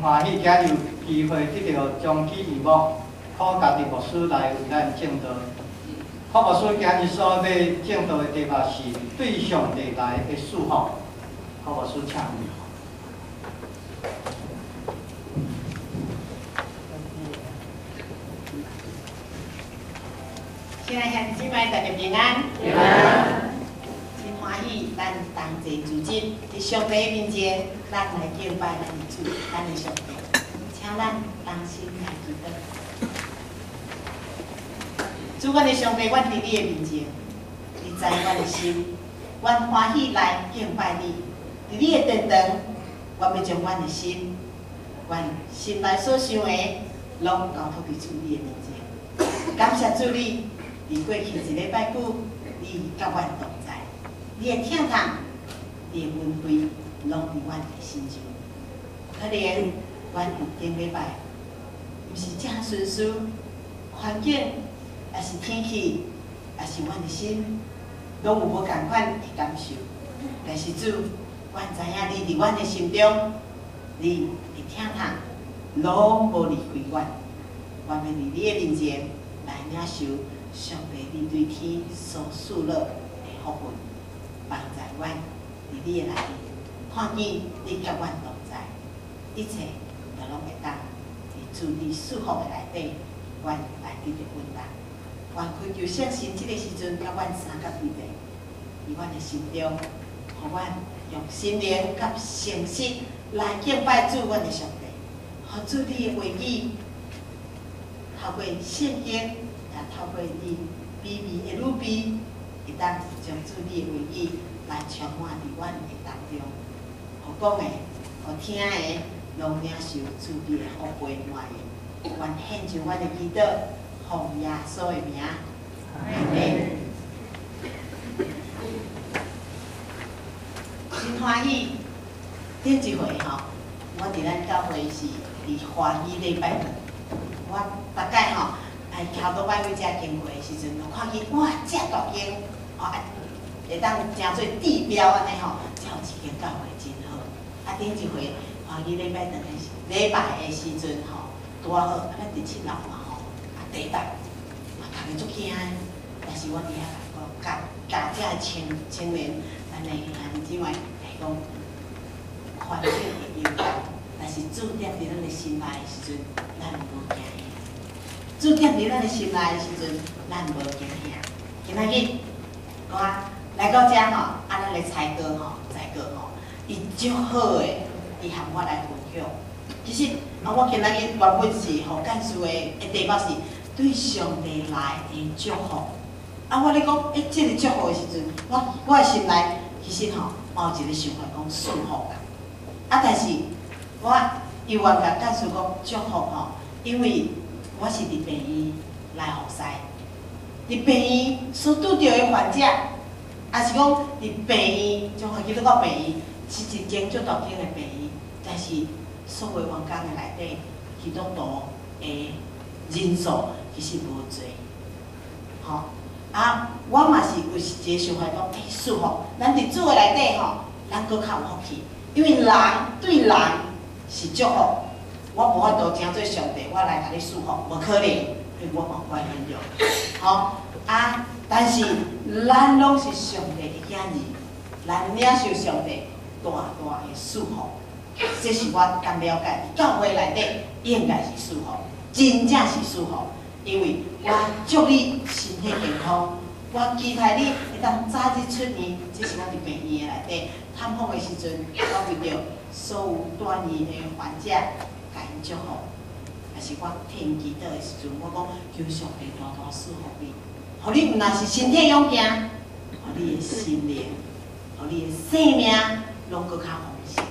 歡喜，今日有機會得著張基義牧柯家治牧師來為咱證道。柯牧師今日所欲證道的題目是對上帝來的祝福。柯牧師，請。親愛兄弟姊妹，大家平安。平安。真歡喜，咱同齊組織佇上帝面前，咱來敬拜咱的主，咱的上帝。請咱同心來祈禱。主，阮的上帝，阮佇你的面前，你知阮的心，阮歡喜來敬拜你。佇你的殿堂，阮欲將阮的心，阮心內所想的，攏交託佇主你的面前。感謝主你，佇過去一禮拜久，你佮阮同在，你的疼痛，你的恩惠，攏佇阮的身上。可能阮佇頂禮拜，毋是正順遂，環境，抑是天氣，抑是阮的心，攏有無仝款的感受。但是主，阮知影你佇阮的心中，你的疼痛，攏無離開阮。阮欲佇你的面前來領受上帝你對天所賜落的福分，幫助阮佇你的內面，看見你佮阮同在，一切都攏會當佇主你賜福的內底，阮來得著穩當。願祈求聖神這个時陣佮阮相佮對話，佇阮的心中，予阮用心靈佮誠實來敬拜主阮的上帝，予主你的話語透過聖經，也透過你美味的女婢，會當將主你的話語來充滿佇阮的當中，予講的、予聽的，攏領受主你的福杯滿溢。阮獻上阮的祈禱，奉耶穌的名，阿們。真歡喜，頂一回吼，我佇咱教會是佇歡喜禮拜堂，我逐擺吼，來徛倒擺位遮經過的時陣，就看見哇，遮大間，吼啊，會當成做地標按呢吼，遮有一間教會真好。啊，頂一回歡喜禮拜堂的時禮拜的時陣吼，拄仔好，啊，咱佇七樓嘛吼，啊，地動，啊，逐个足驚的。但是我佇遐共講，共遮的青青年，咱的兄弟姊妹來講，環境會搖動，但是主踮佇咱的心內的時陣，咱無驚嚇。主踮佇咱的心內的時陣，咱無驚嚇。今仔日我來到遮吼，啊，咱的才哥吼，才哥吼，伊足好的，伊含我來分享。其實啊，我今仔日原本是予幹事的的題目是對上帝來的祝福。啊，我咧講，欸，這个祝福的時陣，我我的心內其實吼，嘛有一個想法講祝福啦。啊，但是我猶原共幹事講祝福吼，因為我是佇病院來服侍，佇病院所拄著的患者，抑是講佇病院，將佢去到病院，是一間足大間的病院，但是所有員工的內底，基督徒的人數其實無濟，吼。啊，我嘛是有一個想法講，欸，祝福，咱佇主的內底吼，咱閣較有福氣，因為人對人是祝福，我無法度成做上帝，我來共你祝福，無可能，因為我嘛有關係著，吼啊！但是咱攏是上帝的囝兒，咱領受上帝大大的祝福，這是我敢了解。教會內底應該是祝福，真正是祝福。因為我祝你身體健康，我期待你會當早日出院，這是我佇病院的內底探訪的時陣，我為著所有住院的患者，共𪜶祝福。也是我替𪜶祈禱的時陣，我講求上帝大大賜福你，予你毋但是身體勇健，予你的心靈，予你的生命攏閣較豐盛。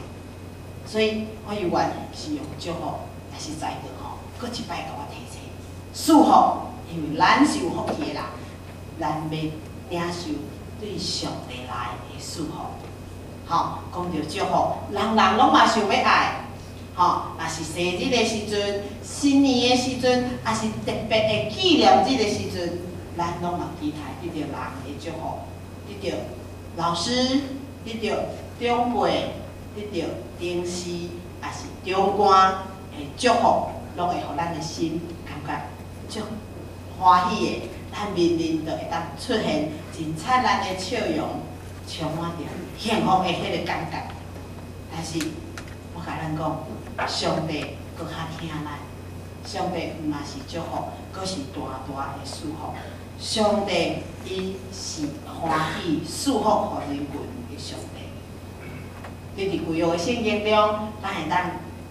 所以我猶原是用祝福，也是才哥吼，閣一擺共我提醒。祝福，因為咱是有福氣的人，咱欲領受對上帝來的祝福。吼，講著祝福，人人攏嘛想欲愛，吼，若是生日的時陣、新年的時陣，抑是特別的紀念日的時陣，咱攏嘛期待得著人的祝福，得著老師，得著長輩，得著同事，也是長官的祝福，攏會予咱的心感覺足歡喜的。咱面面就會當出現真燦爛的笑容，充滿著幸福的彼个感覺。但是，我共咱講，上帝閣較疼咱，上帝毋但是祝福，閣是大大的賜福。上帝伊是歡喜賜福予人群的上帝。佇舊約的聖經中，咱會當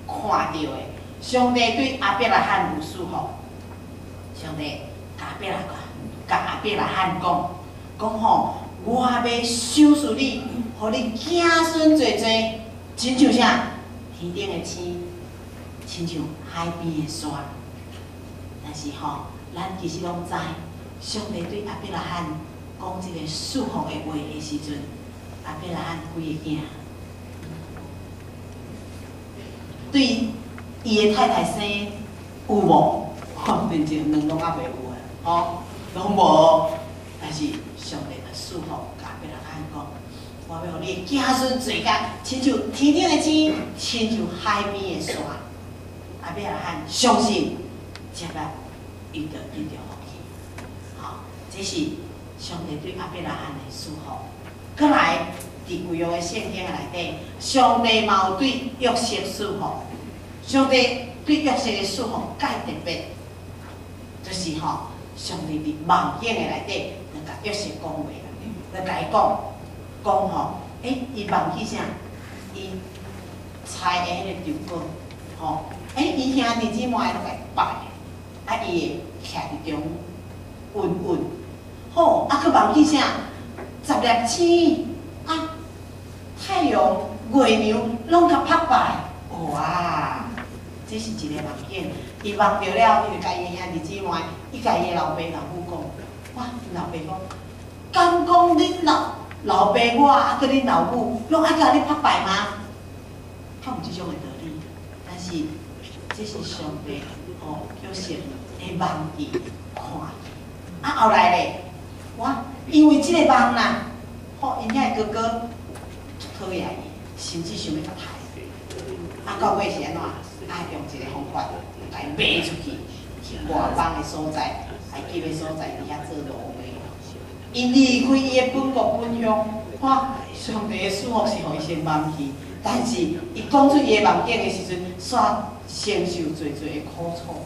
看著的，上帝對亞伯拉罕有賜福。上帝共亞伯拉罕講，講吼，我欲賞賜你，予你子孫濟濟，親像啥？天頂的星，親像海邊的沙。但是吼，咱其實攏知，上帝對亞伯拉罕講這个賜福的話的時陣，亞伯拉罕幾个囝，對伊的太太生有無？吼，變成兩攏猶未有啊，吼，攏無。但是上帝就賜福，共亞伯拉罕講，我欲予你的子孫濟甲親像天頂的星，親像海邊的沙。亞伯拉罕相信，接來伊就得著福氣。吼，這是上帝對亞伯拉罕的賜福。閣來，佇舊約的聖經內底，上帝嘛有對約瑟賜福。上帝對約瑟的賜福蓋特別，就是吼，上帝佇夢境的內底，就共約瑟講話啦，就共伊講，講吼，伊夢見啥？伊採的彼个糖果，吼，伊兄弟姊妹攏共伊拜，啊，伊會徛佇中穩穩，好，啊，閣夢見啥？十粒星，啊，太陽、月娘攏共拍拜，哇！這是一个夢境，伊夢著了，伊就共伊兄弟姊妹，伊共伊老爸老母講，哇，𪜶老爸講，敢講恁老老爸我，啊，閣恁老母，攏愛共你拍拜嗎？敢有這種的道理？但是這是上帝予約瑟的夢境看見，啊，後來咧，我因為這个夢啦，吼，𪜶遐哥哥足討厭伊，甚至想欲共刣。啊，到尾是按怎？啊，用一个方法，共伊賣出去，去外邦的所在，埃及的所在，佇遐做奴隸。伊離開伊的本國本鄉，哇！上帝的賜福是予伊先忘記，但是伊講出伊的夢境的時陣，煞承受濟濟的苦楚。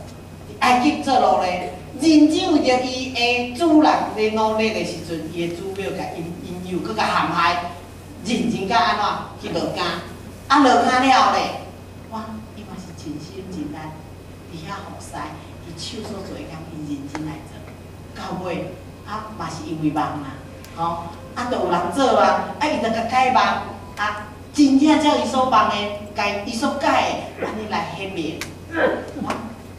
埃及做奴隸，認真為著伊的主人咧努力的時陣，伊的主母共引引誘，閣共陷害，認真甲按怎去落監，啊落監了咧，哇！伊嘛是盡心盡力佇遐服侍，伊手所做的工，伊認真來做。到尾啊，嘛是因為夢啦，吼，啊，就有人做夢，啊，伊就共解夢，啊，真正照伊所夢的，共伊所解的，按呢來顯明。哇！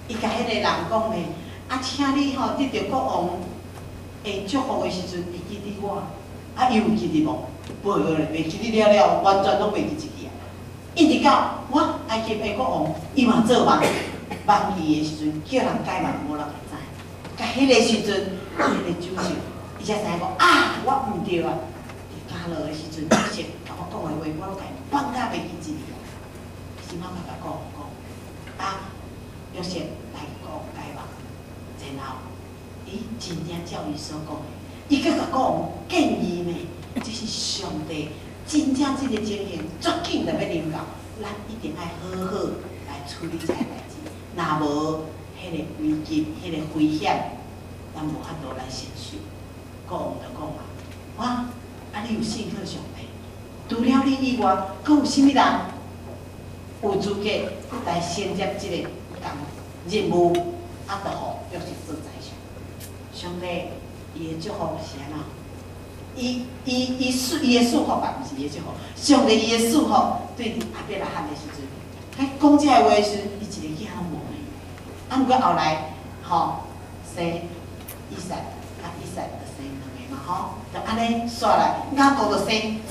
伊共彼个人講咧，啊，請你吼得著國王的祝福的時陣，會記得我。啊，伊有記得無？無咧，袂記得了了，完全攏袂記一去啊！一直到我埃及的國王，伊嘛做夢，夢去的時陣，叫人解夢，無人會知。到彼个時陣，彼个主席，伊才知影講啊，我毋對啊！佇監牢的時陣，主席共我講的話，我攏共伊放甲袂記一字啊！是媽媽共講講，啊，約瑟來講解夢，然後伊真正照伊所講的，伊閣共國王建議呢，這是上帝真正這个情形足緊就欲臨到，咱一定愛好好來處理這个代誌，若無彼个危急、彼个危險，咱無法度來承受。國王就講啊，哇，啊你有信靠上帝，除了你以外，閣有啥物人有資格來承接這个工任務？啊，就予約瑟做宰相。上帝伊的祝福是按怎？伊的賜福吧，毋是伊的祝福。上帝伊的賜福對亞伯拉罕的時陣，彼講這个話時，伊一個囝攏無呢。啊，毋過後來，吼，生以撒，啊，以撒就生兩个嘛，吼，就按呢煞來，雅各就生12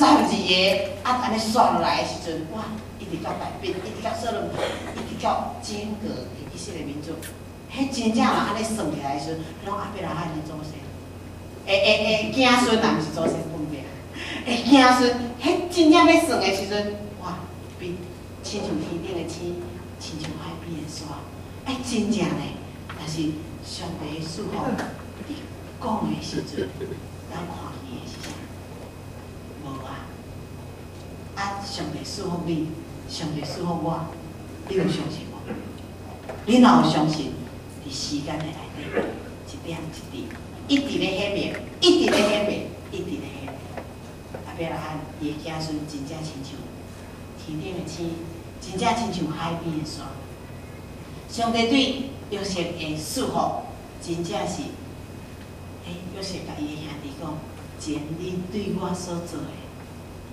個，啊，按呢煞落來的時陣，哇，一直到大衛，一直到所羅門，一直到整個以色列民族，彼真正若按呢算起來的時陣，攏亞伯拉罕的祖先。會子孫啊，毋是祖先講對啊。會子孫，彼真正欲算的時陣，哇，比星親像天頂的星，親像海邊的沙，愛真正呢。但是上帝的祝福，佇講的時陣，咱看見的是啥？無啊！啊，上帝祝福你，上帝祝福我，你有相信無？你若有相信，佇時間的內底，一點一滴，一直咧顯明，一直咧顯明，一直咧顯明。亞伯拉罕伊的子孫真正親像天頂的星，真正親像海邊的沙。上帝對約瑟的祝福，真正是，約瑟共伊的兄弟講：前你對我所做的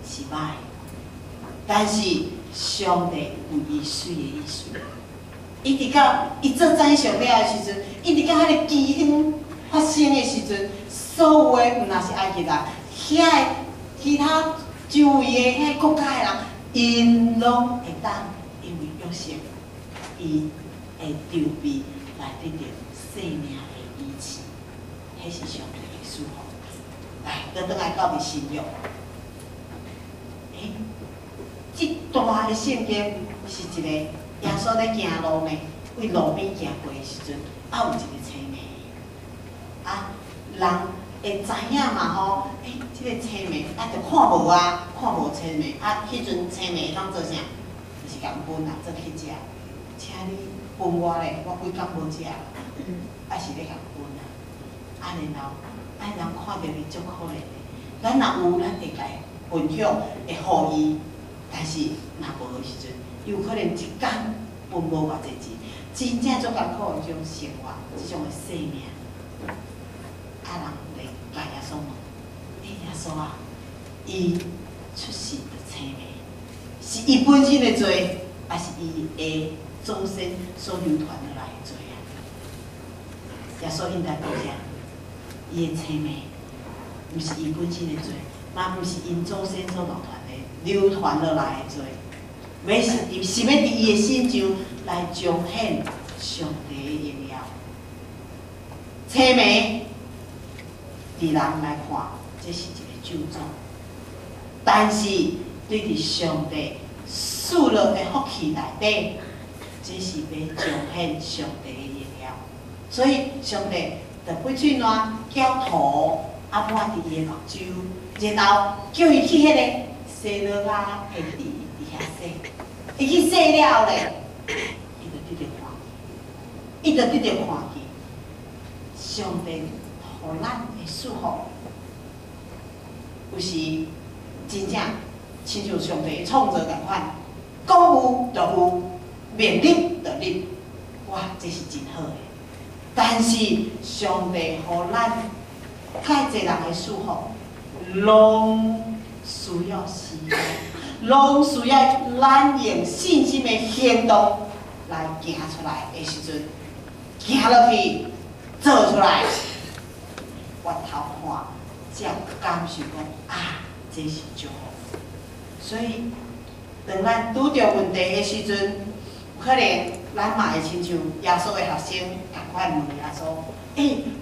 是歹，但是上帝有伊媠的意思。一直到伊做宰相了的時陣，一直到彼个饑荒發生的時陣，所有的毋若是埃及人，遐个其他周圍的遐國家的人，𪜶攏會當因為約瑟伊的籌備來得著性命的醫治，彼是上帝的祝福。來，閣轉來到佇新約。這段的聖經是一個耶穌咧行路呢，為路邊行過的時陣，啊有一個青盲。啊，人會知影嘛吼？這個青盲啊，就看無啊，看無青盲啊，彼陣青盲會當做啥？就是共分啊，做乞食。請你分我咧，我幾工無食，啊是咧共分啊。啊然後，啊人看著伊足可憐的，咱若有，咱會共伊分享，會予伊。但是若無的時陣，有可能一工分無偌濟錢，真正足艱苦的這種生活，這種的生命。啊，人來共耶穌問：耶穌啊，伊出世就青盲，是伊本身的罪，抑是伊的祖先所流傳落來的罪啊？耶穌應答講啥？伊的青盲，毋是伊本身的罪，嘛毋是𪜶祖先所流傳的、流傳落來的罪，欲是佇是欲佇伊的身上來彰顯上帝的榮耀。青盲，佇人來看，這是一個咒詛，但是對佇上帝賜落的福氣內底，這是欲彰顯上帝的榮耀。所以上帝就拔喙瀾攪塗，啊抹佇伊的目睭，然後叫伊去彼個西羅亞的池佇遐洗。伊去洗了後咧，伊就得著看見，伊就得著看見。上帝予咱的祝福，有時真正親像上帝創造仝款，講有就有，命立就立，哇，這是真好的。但是上帝予咱較濟人的祝福，攏需要時間，攏需要咱用信心的行動來行出來的時陣，行落去做出來，回頭看，才感受講啊，這是祝福。所以，當咱拄著問題的時陣，有可能咱嘛會親像耶穌的學生仝款問耶穌：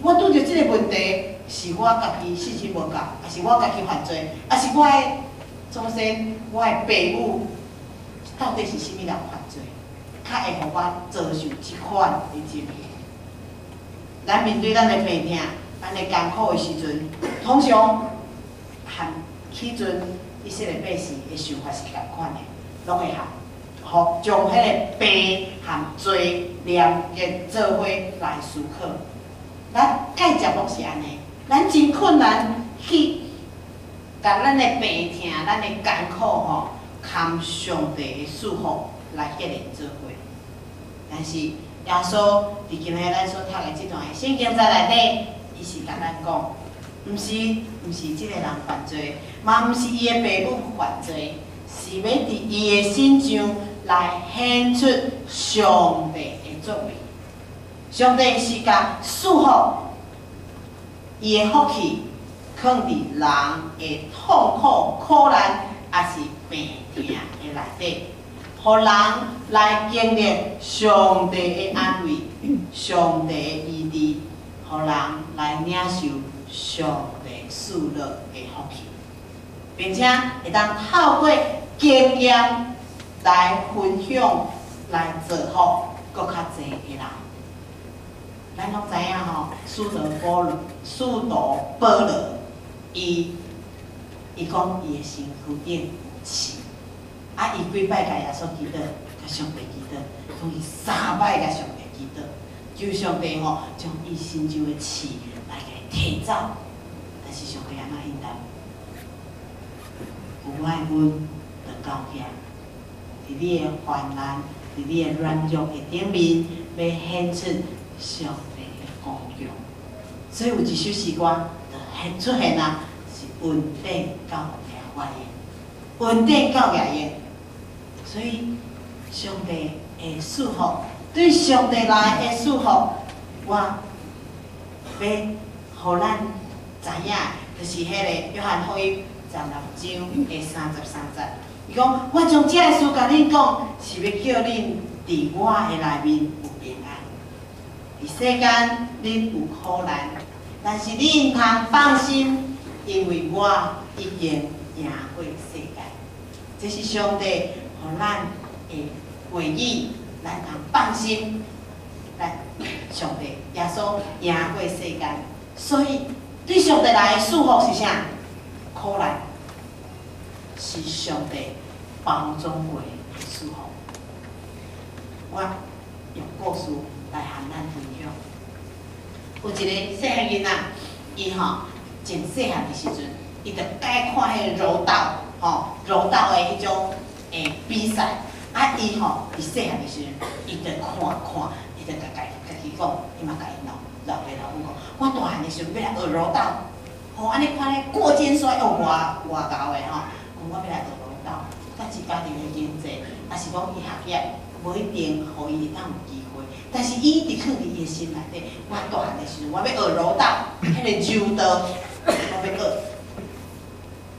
我拄著這個問題，是我家己信心無夠，抑是我家己犯罪，抑是我的祖先、我的爸母，到底是啥物人犯罪，較會予我遭受這款的情形？咱面對咱的病痛、咱的艱苦的時陣，通常和彼陣以色列百姓的想法是仝款的，攏會和予將彼个病和罪連結做伙來思考。咱間接攏是按呢，咱真困難去共咱的病痛、咱的艱苦吼，含上帝的祝福來結連做伙。但是耶穌佇今日咱所讀的這段的聖經節內底，伊是共咱講，毋是這個人犯罪，嘛毋是伊的爸母犯罪，是欲佇伊的身上來顯出上帝的作為。上帝是共祝福伊的福氣，囥佇人的痛苦、苦難，抑是病痛的內底，予人來經歷上帝的安慰、上帝的醫治，予人來領受上帝賜落的福氣，並且會當透過經驗來分享，來造福閣較濟的人。咱攏知影吼，使徒保羅，伊講伊的身軀頂有刺，啊，伊幾擺共耶穌祈禱，共上帝祈禱，講伊三擺共上帝祈禱，求上帝吼將伊身上的刺來共伊提走，但是上帝按怎應答？有我的恩就夠遐，佇你的患難，佇你的軟弱的頂面，欲顯出上帝的剛強。所以有一首詩歌就現出現啊，是恩典夠掠我用，恩典夠掠用。所以上帝的祝福，對上帝來的祝福，我欲予咱知影，就是彼个約翰福音16章的33節，伊講：我將這个事共恁講，是欲叫恁佇我的內面有平安。佇世間恁有苦難，但是恁通放心，因為我已經贏過世界。這是上帝予咱的話語，咱通放心。咱上帝耶穌贏過世間，所以對上帝來的祝福是啥？苦難是上帝包裝過的祝福。我用故事來和咱分享。有一个細漢囡仔，伊吼真細漢的時陣，伊就愛看彼个柔道，吼柔道的彼種比賽。啊，伊吼佇細漢的時陣，伊就看看，伊就共家己講，伊嘛共𪜶老爸老母講，我大漢的時陣欲來學柔道，吼按呢看咧過肩摔哦，偌偌𠢕的吼，講我欲來學柔道，但是家庭的經濟，抑是講伊學業，無一定予伊會當有機會。但是伊一直囥佇伊的心內底，我大漢的時陣，我欲學柔道，彼个柔道，我欲學。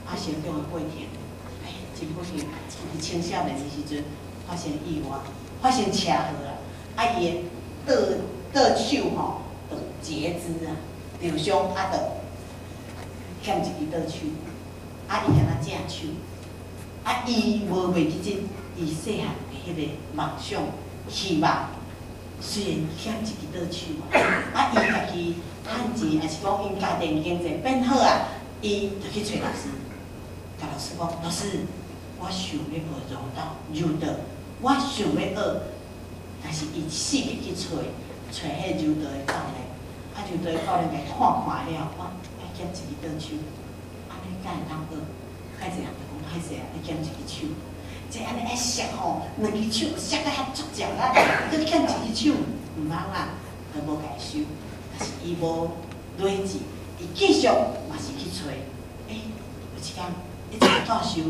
啊，成長的過程，哎，真不幸，佇青少年的時陣發生意外，發生車禍啦，啊，伊的倒手吼，就截肢啊，受傷啊，就欠一支倒手，啊，伊敢若正手，啊，伊無袂記得伊細漢的彼个夢想、希望，雖然欠一支倒手啊，伊家己趁錢，抑是講𪜶家庭經濟變好啊，伊就去揣老師，共老師講：老師，我想欲學柔道，柔道，我想欲學，但是伊四界去揣揣彼柔道的教練，啊，柔道的教練共伊看看了，我愛減一支倒手，按呢敢會當學？較濟人就講歹勢啊，你減一支手，這按呢愛摔吼，兩支手摔甲遐足汁啦，閣減一支手，毋通啦，就無共伊收。但是伊無落志，伊繼續嘛是去揣。欸，有一工，彼一個教授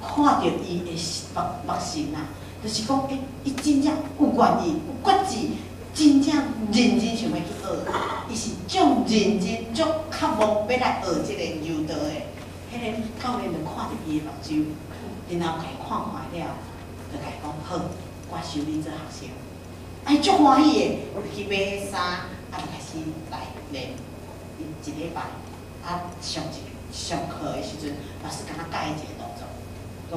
看著伊的目神啊，就是講，欸，伊真正有願意、有決志，真正認真想欲去學。伊是足認真、足渴望欲來學這個柔道的。彼个教練就看著伊的目睭，然後共伊看看了，就共伊講：好，我收你做學生。啊，伊足歡喜的，去買衫，啊，就開始來練。伊一禮拜，啊，上一上課的時陣，老師敢若教伊一个動作，講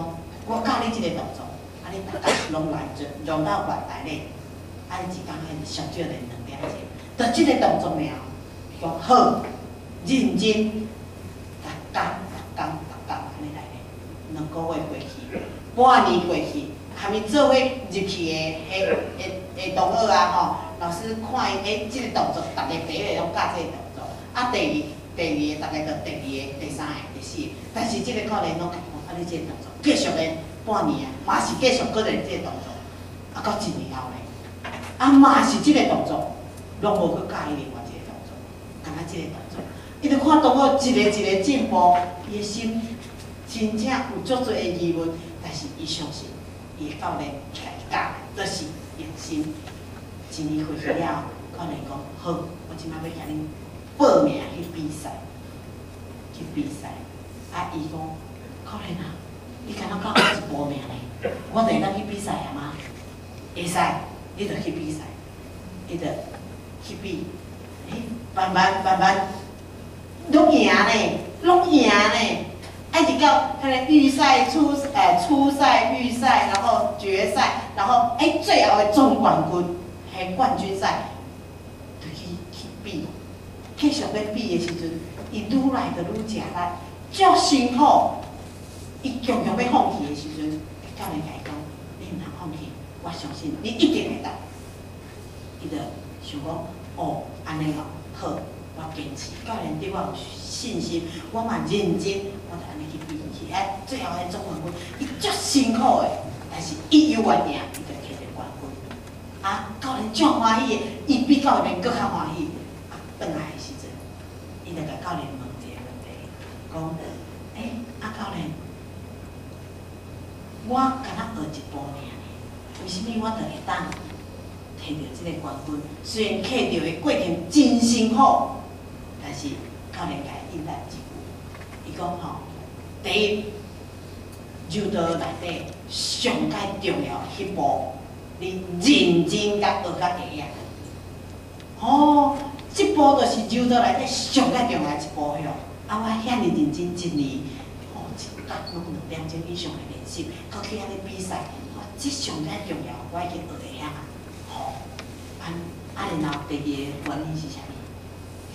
我教你這个動作，啊，你逐工攏來做，攏到來練。啊，伊一工彼上少練2點鐘，就這个動作爾。伊講好，認真，逐工逐工逐工按呢來練，2個月過去，半年過去，含伊做伙入去的彼彼的同學啊吼，老師看伊欸，這个動作，逐个第一个攏教這个動作，啊，第二個，逐个就第二个、第三個、第四個，但是這个教練攏共講，啊，你這个動作繼續練半年啊，嘛是繼續閣練這个動作，啊，到一年後咧，啊，嘛是這个動作，攏無閣教伊另外一个動作，敢若這个動作，伊就看同學一個一個進步，伊的心真正有足濟的疑問，但是伊相信伊的教練起來教，就是用心。一年過去了，教練講好，我這擺欲共恁報名去比賽，去比賽。啊，伊講教練啊，你敢若教我一步爾呢？我就會當去比賽啊嗎？會使，你就去比賽，伊就去比，欸，慢慢慢慢，攏贏呢，攏贏呢。一直到彼个預賽、初賽、預賽，然後決賽，然後最後的總冠軍，彼冠軍賽，就去比，繼續欲比的時陣，伊愈來就愈食力，足辛苦。伊強強欲放棄的時陣，教練共伊講：你毋通放棄，我相信你一定會當。伊就想講：哦，按呢哦，好，我堅持。教練對我有信心，我嘛認真，我就按呢去比去。最後彼總冠軍，伊足辛苦的，但是伊猶原贏，伊就摕著冠軍。啊，教練足歡喜的，伊比教練閣較歡喜。啊，轉來的時陣，伊就共教練問一个問題，講：啊教練，我敢若學一步爾呢，為啥物我就會當摕著這个冠軍？雖然摕著的過程真辛苦，但是教練共伊應答一句，伊講吼，第一，柔道內底上蓋重要彼步，你認真共學甲會曉。哦，這步就是柔道內底上蓋重要一步吼。啊，我遐爾認真一年，吼，一工攏2點鐘以上的練習，閣去遐咧比賽，吼，這上蓋重要，我已經學會曉啊。吼，啊啊，然後第二個原因是啥物？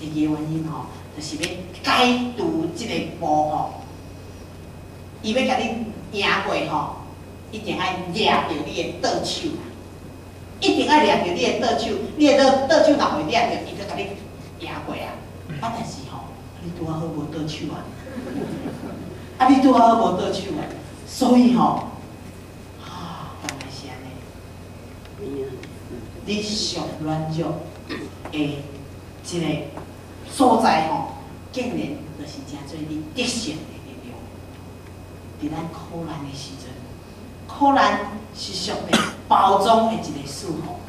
第二個原因吼，就是欲解除這個步吼，伊欲共你贏過吼，一定愛掠著你的倒手啦，一定愛掠著你的倒手，你的倒手若袂掠著，伊就共你贏過啊。啊，但是吼，你拄仔好無倒手啊，啊，你拄仔好無倒手啊，所以吼，啊，原來是按呢。你上軟弱的這个所在吼，竟然就是成做你得勝的力量。佇咱苦難的時陣，苦難是上帝包裝的一个祝福。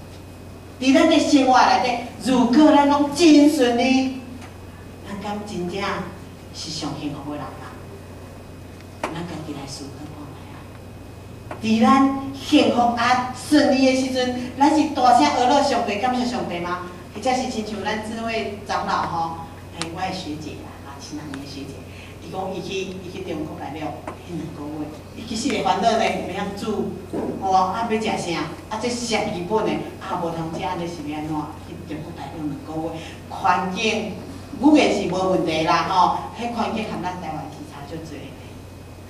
佇咱的生活內底，如果咱攏真順利，咱敢真正是上幸福的人啊？咱家己來思考看覓啊！佇咱幸福啊順利的時陣，咱是大聲呵咾上帝，感謝上帝嗎？或者是親像咱智慧長老吼，我的學姐啦，啊，親人的學姐，伊講伊去中國來了，彼2個月，伊其實會煩惱呢，袂曉煮，吼啊，欲食啥？啊，這食基本的，啊，無通食，按呢是欲按怎？去中國來了2個月，環境語言是無問題啦，吼，彼環境和咱台灣是差足濟的。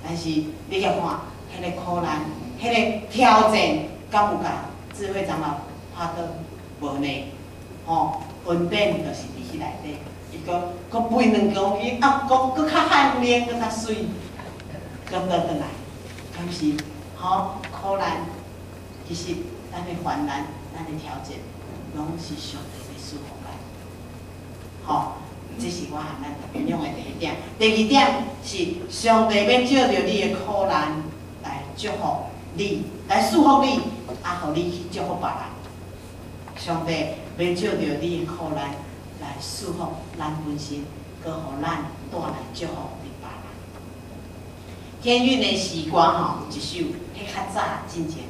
但是你共看，彼个苦難，彼个挑戰，敢有共智慧長老拍倒？無呢？吼，恩典就是佇彼內底，伊閣閣肥2公斤，啊，閣閣較漢練，閣較媠，閣倒轉來，敢是？吼，苦難，其實咱的患難，咱的挑戰，攏是上帝咧祝福咱。吼，這是我和咱分享的第一點。第二點是上帝欲藉著你的苦難來祝福你，來祝福你，啊，予你去祝福別人。上帝欲藉著你的苦難來祝福咱本身，閣予咱帶來祝福予別人。天韻的詩歌吼，一首，彼較早進前，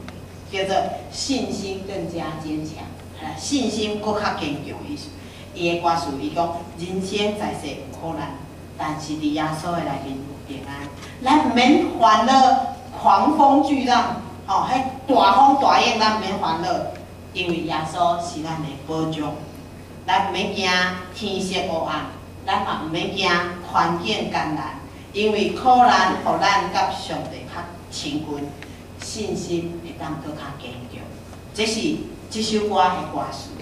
叫做信心更加堅強，信心閣較堅強的意思。伊的歌詞伊講：人生在世有苦難，但是佇耶穌的內面有平安。咱毋免煩惱狂風巨浪，吼，彼大風大浪咱毋免煩惱，因為耶穌是咱的保障。咱毋免驚天色烏暗，咱嘛毋免驚環境艱難，因為苦難予咱佮上帝較親近，信心會當閣較堅強。這是這首歌的歌詞。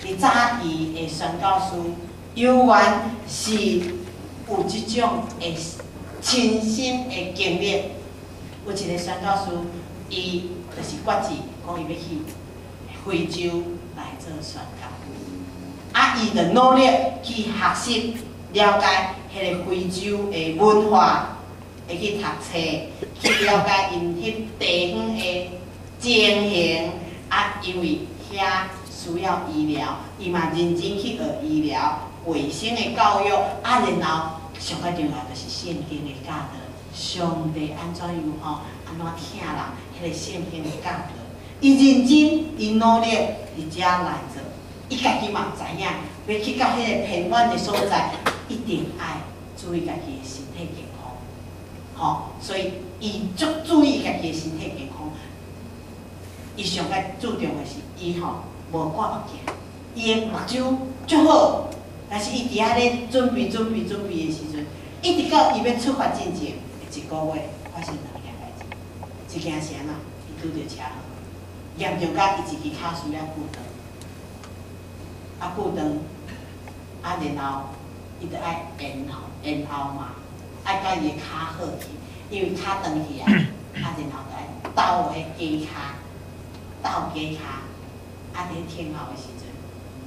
佇早期的宣教師，猶原是有這種的親身的經歷。有一个宣教師，伊就是決志，講伊欲去非洲來做宣教。啊，伊就努力去學習了解彼个非洲的文化，會去讀冊，去了解𪜶彼地方的情形。啊，因為遐需要醫療，伊嘛認真去學醫療、衛生的教育。啊，然後上較重要就是聖經的教導，上帝按怎樣吼，按怎疼人，彼个聖經的教導，伊認真，伊努力佇遮來做。伊家己嘛知影，欲去到彼个偏遠的所在，一定愛注意家己的身體健康。吼，所以伊足注意家己的身體健康。伊上較注重的是，伊吼無掛目鏡，伊的目睭足好，但是伊佇遐咧準備、準備、準備的時陣，一直到伊欲出發進前的一個月，發生兩件代誌。一件是按怎？伊拄著車禍，嚴重甲伊一支跤需要固斷，啊固斷，啊然後伊著愛延後延後嘛，愛共伊的跤好去，因為跤斷去啊，啊然後著愛鬥彼假跤，鬥假跤，啊佇咧天候的時陣，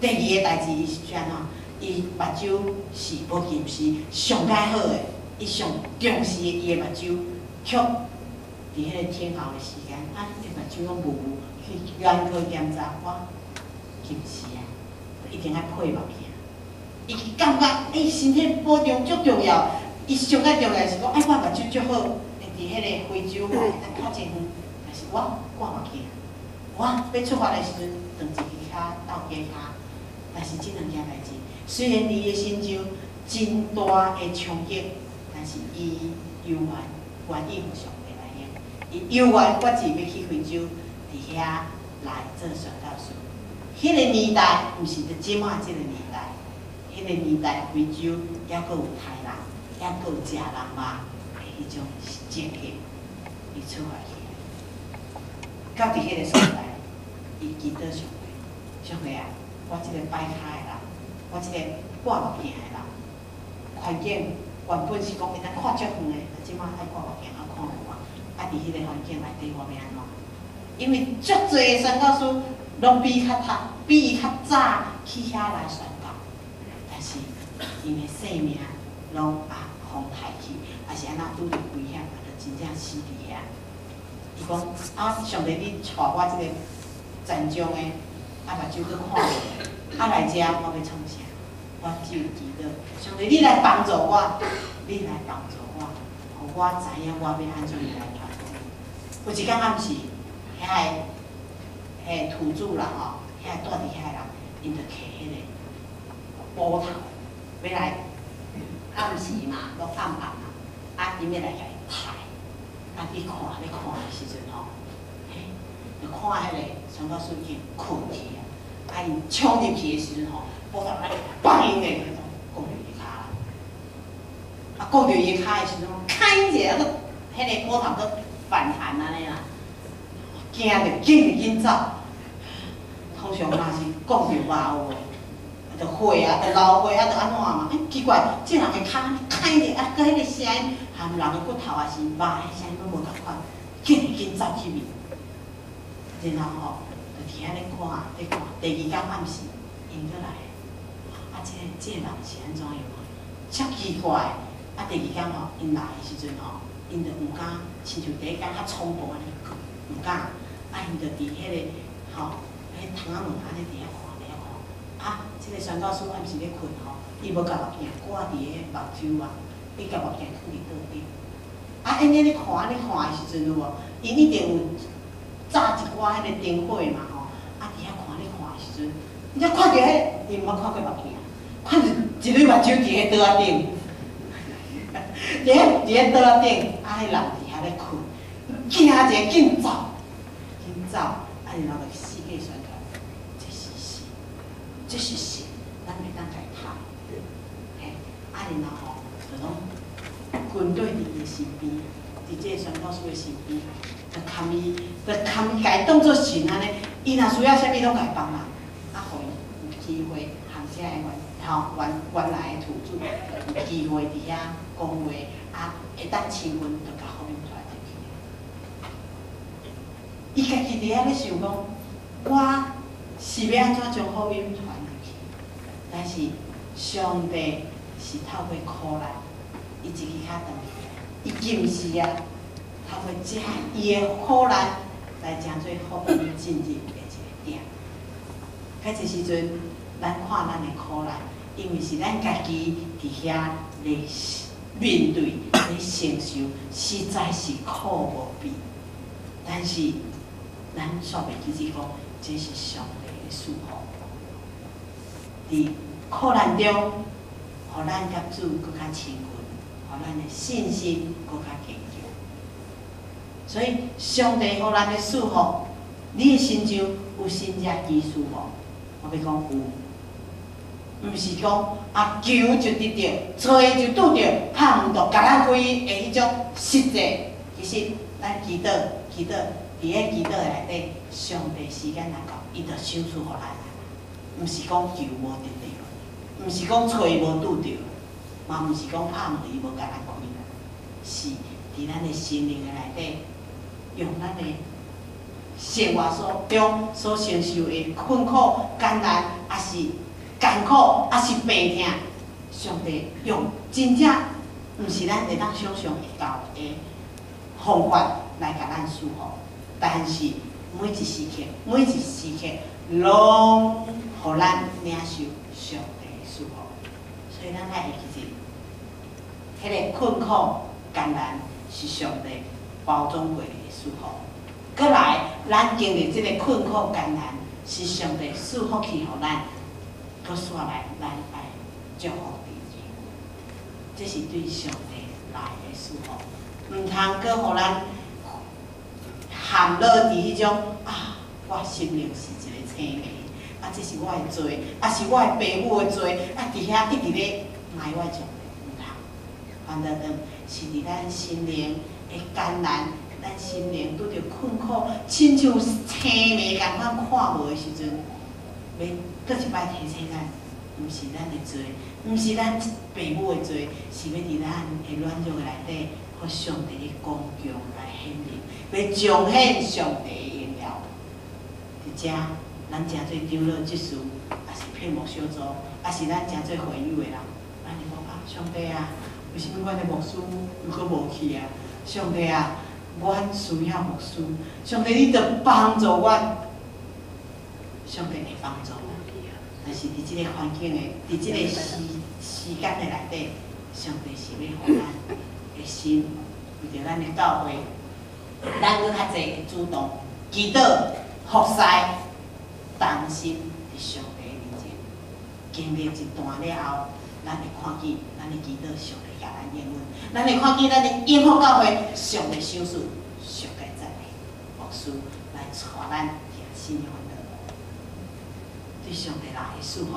第二個代誌伊是按怎？伊目睭是無近視，上蓋好的，伊上重視的伊的目睭，卻佇彼个天候的時間，啊，伊目睭攏霧霧，去眼科檢查，我近視啊，一定愛配目鏡。伊感覺身體保重足重要，伊上蓋重要是講，我目睭足好，會佇彼个非洲吼會當看真遠，但是我掛目鏡，我欲出發的時陣，斷一支跤鬥假跤，但是這兩件代誌，雖然伊的身受真大的衝擊，但是伊猶原願意予上帝來用，伊猶原決志欲去非洲，佇遐來做宣教士。彼个年代，毋是佇這馬這个年代，彼个年代非洲猶閣有刣人，猶閣有食人肉的彼種情形，伊出發去。到佇彼个所在，伊祈禱上帝，上帝啊，我這个跛跤的人，我這个掛目鏡的人，環境原本是講會當看足遠的，啊，這馬愛掛目鏡啊看有無？啊，佇彼个環境內底，我欲按怎？因為足濟的宣教師攏比較讀，比伊較早去遐來宣教，但是𪜶的性命攏啊予刣去，抑是按怎拄著危險，啊，就真正死佇遐。伊講啊，上帝，你帶我這個殘障的，啊目睭閣看無，啊來遮我欲創啥？我只有祈禱，上帝你來幫助我，你來幫助我，予我知影我欲按怎來傳福音。有一工暗時，遐个彼土著啦吼，遐住佇遐的人，𪜶就提彼個斧頭，欲來暗時嘛，攏暗暗啊，啊，𪜶欲來共伊刣，啊，去看咧看的時陣吼，嘿，就看彼個宣教師已經睏去啊，啊，𪜶衝入去的時陣吼，斧頭按呢拚𪜶咧，摃著伊跤啦，啊，摃著伊跤的時陣，開一下，閣彼個斧頭閣反彈按呢啦，驚著緊緊走。通常若是講著肉有的，就血啊，就流血啊，就按怎嘛？奇怪，這人的跤開咧，啊，閣彼個聲音，含人的骨頭抑是肉的聲音攏無仝款，緊緊走去面。然後吼，就佇遐咧看，咧看。第二工暗時，𪜶閣來，啊，這個人是按怎樣啊？遮奇怪！啊，第二工吼，𪜶來的時陣吼，𪜶就毋敢，親像第一工較衝動按呢，毋敢。啊，𪜶就佇彼個吼，彼窗仔門按呢佇遐看，佇遐看。啊，這個宣教師暗時咧睏吼，伊無共目鏡掛佇彼目睭啊，伊共目鏡囥佇桌頂。啊，按呢咧看，按呢看的時陣有無？𪜶一定有紮一寡彼個燈火嘛吼。啊，佇遐看咧看的時陣，伊才看著彼，伊毋捌看過目鏡，看著一對目睭佇彼桌仔頂，佇彼桌仔頂，啊，彼人佇遐咧睏，驚一下緊走，緊走，啊，然後就四界宣傳，這是神，這是神，咱袂當共伊刣，嘿，啊，然後吼，就攏軍隊佇伊身邊，佇這個宣教師的身邊，就含伊，就含伊共伊當做神按呢，伊若需要啥物攏共伊幫忙，啊，予伊有機會含遮个原吼原原來的土著有機會佇遐講話，啊，會當親近，就共福音傳入去。伊家己佇遐咧想講，我是欲按怎將福音傳入去？但是上帝是透過苦難，伊一支跤斷去，伊禁食啊，透過這伊的苦難來成做福音進入的一個點。彼這時陣，咱看咱的苦難，因為是咱家己佇遐咧面對、咧承受，實在是苦無比。但是，咱煞袂記得講，這是上帝的祝福。佇苦難中，予咱佮主閣較親近，予咱的信心閣較堅強。所以，上帝予咱的祝福，你的身上有神蹟奇事無？我欲講有，毋是講啊求就得著，揣就拄著，拍門就共咱開的彼種實際。其實，咱祈禱，祈禱，佇咧祈禱的內底，上帝時間來到，伊就賞賜予咱。毋是講求無得著，毋是講揣無拄著，嘛毋是講拍門伊無共咱開，是佇咱的心靈的內底，用咱的生活所中所承受的困苦、艱難，抑是艱苦，抑是病痛，上帝用真正毋是咱會當想像會到的方法來共咱祝福。但是每一時刻，每一時刻，攏予咱領受上帝的祝福。所以咱愛會記住，彼個困苦艱難是上帝包裝過的祝福。閣來，咱經歷這个困苦艱難，是上帝賜福氣予咱。閣煞來，咱愛祝福佇人，這是對上帝來的祝福，毋通閣予咱陷落佇彼種啊，我心靈是一个青梅，啊，這是我的罪，啊是我的爸母的罪，啊，佇遐一直咧埋怨上帝，毋通。反倒轉是佇咱心靈的艱難，咱心靈拄著困苦，親像青梅仝款看無的時陣，欲閣一擺提醒咱，毋是咱的罪，毋是咱爸母的罪，是欲佇咱的軟弱的內底，予上帝的剛強來顯明，欲彰顯上帝的榮耀。佇遮，咱誠濟長老執事，抑是聘牧小組，抑是咱誠濟會友的人，咱會講啊，上帝啊，為啥物阮的牧師猶閣無去啊？上帝啊，阮需要牧師，上帝你著幫助阮，上帝會幫助阮。但是佇這个環境的，佇這个時間的內底，上帝是欲予咱的心，為著咱的教會，咱閣較濟會主動祈禱、服侍、同心佇上帝的面前。經歷一段了後，咱會看見咱的祈禱，上帝共咱應允；咱會看見咱的永福教會，上帝賞賜上佳讚的牧師來帶咱行信仰的道路。對上帝來的祝福，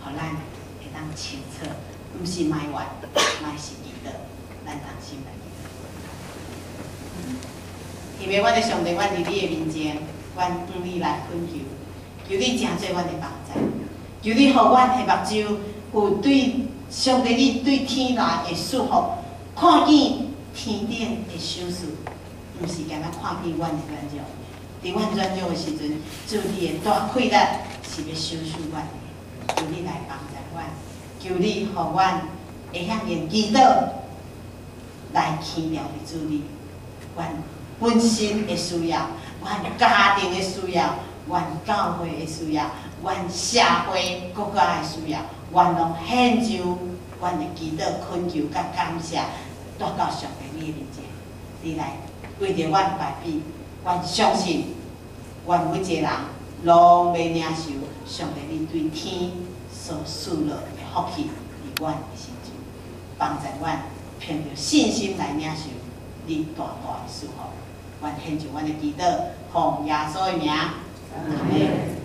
予咱會當清楚，毋是埋怨，乃是祈禱，咱同心來祈禱。因為阮的上帝，阮佇你的面前，阮向你來懇求，求你成做阮的幫助，求你予阮的目睭有對上帝你對天來的祝福，看見天頂的賞賜，毋是干焦看見阮的軟弱。佇阮軟弱的時陣，主你的大氣力是欲賞賜阮的，求你來幫助阮，求你予阮會曉用祈禱來倚牢佇主你，阮本身的需要，阮家庭的需要，阮教會的需要，阮社會國家的需要，阮攏獻上阮的祈禱、懇求佮感謝，帶到上帝你的面前，你來為著阮預備，阮相信，阮每一个人攏欲領受上帝你對天所賜落的福氣，佇阮的身上，幫助阮憑著信心來領受你大大的祝福。阮獻上阮的祈禱，奉耶穌的名，阿門。